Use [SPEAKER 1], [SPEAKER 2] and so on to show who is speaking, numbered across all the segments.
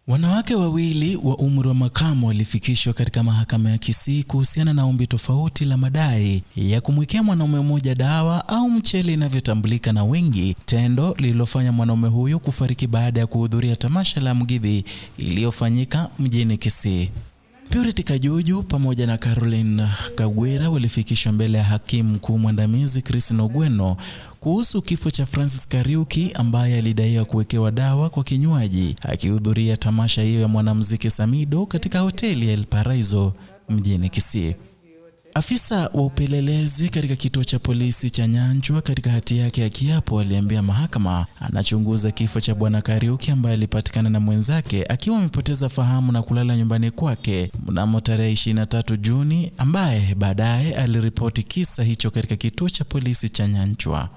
[SPEAKER 1] Wanawake wawili wa umri wa makamo walifikishwa katika mahakama ya Kisii kuhusiana na ombi tofauti la madai ya kumwekea mwanaume mmoja dawa au mchele inavyotambulika na wengi, tendo lililofanya mwanaume huyo kufariki baada ya kuhudhuria tamasha la Mugithi iliyofanyika mjini Kisii. Purity Kajuju pamoja na Caroline Kagwira walifikishwa mbele ya hakimu mkuu mwandamizi Chris Nogweno kuhusu kifo cha Francis Kariuki ambaye alidaiwa kuwekewa dawa kwa kinywaji akihudhuria tamasha hiyo ya mwanamuziki Samido katika hoteli ya El Paraiso mjini Kisii. Afisa wa upelelezi katika kituo cha polisi cha Nyanchwa katika hati yake ya kiapo aliambia mahakama anachunguza kifo cha bwana Kariuki ambaye alipatikana na mwenzake akiwa amepoteza fahamu na kulala nyumbani kwake mnamo tarehe 23 Juni, ambaye baadaye aliripoti kisa hicho katika kituo cha polisi cha Nyanchwa.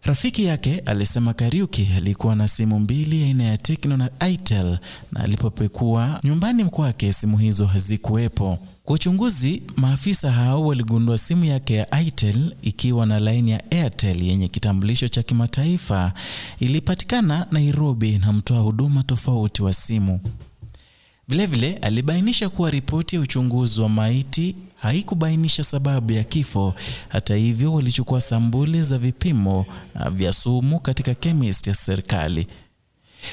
[SPEAKER 1] Rafiki yake alisema Kariuki alikuwa na simu mbili aina ya Tecno na Itel na alipopekua nyumbani kwake simu hizo hazikuwepo. Kwa uchunguzi, maafisa hao waligundua simu yake ya Itel ikiwa na laini ya Airtel yenye kitambulisho cha kimataifa ilipatikana Nairobi na mtoa huduma tofauti wa simu. Vilevile alibainisha kuwa ripoti ya uchunguzi wa maiti haikubainisha sababu ya kifo. Hata hivyo, walichukua sampuli za vipimo vya sumu katika chemist ya serikali.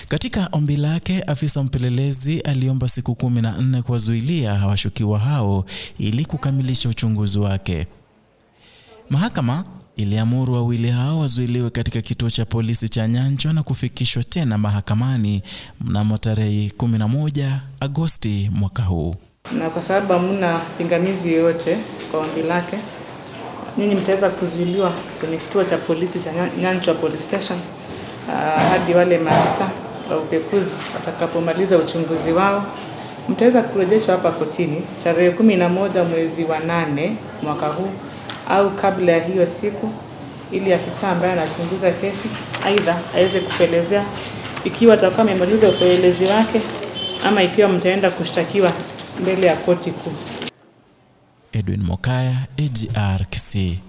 [SPEAKER 1] Katika ombi lake, afisa mpelelezi aliomba siku 14 kuwazuilia washukiwa hao ili kukamilisha uchunguzi wake. Mahakama iliamuru wawili hao wazuiliwe katika kituo cha polisi cha Nyanchwa na kufikishwa tena mahakamani mnamo tarehe 11 Agosti mwaka huu.
[SPEAKER 2] Na kwa sababu hamna pingamizi yoyote kwa ombi lake, nyinyi mtaweza kuzuiliwa kwenye kituo cha polisi cha Nyanchwa Police Station hadi wale maafisa wa upekuzi watakapomaliza uchunguzi wao. Mtaweza kurejeshwa hapa kotini tarehe 11 mwezi wa 8 mwaka huu au kabla ya hiyo siku, ili afisa ambaye anachunguza kesi aidha aweze kupelezea ikiwa atakuwa amemaliza upelelezi wake ama ikiwa mtaenda kushtakiwa mbele ya koti kuu.
[SPEAKER 1] Edwin Mokaya, AGR Kisii.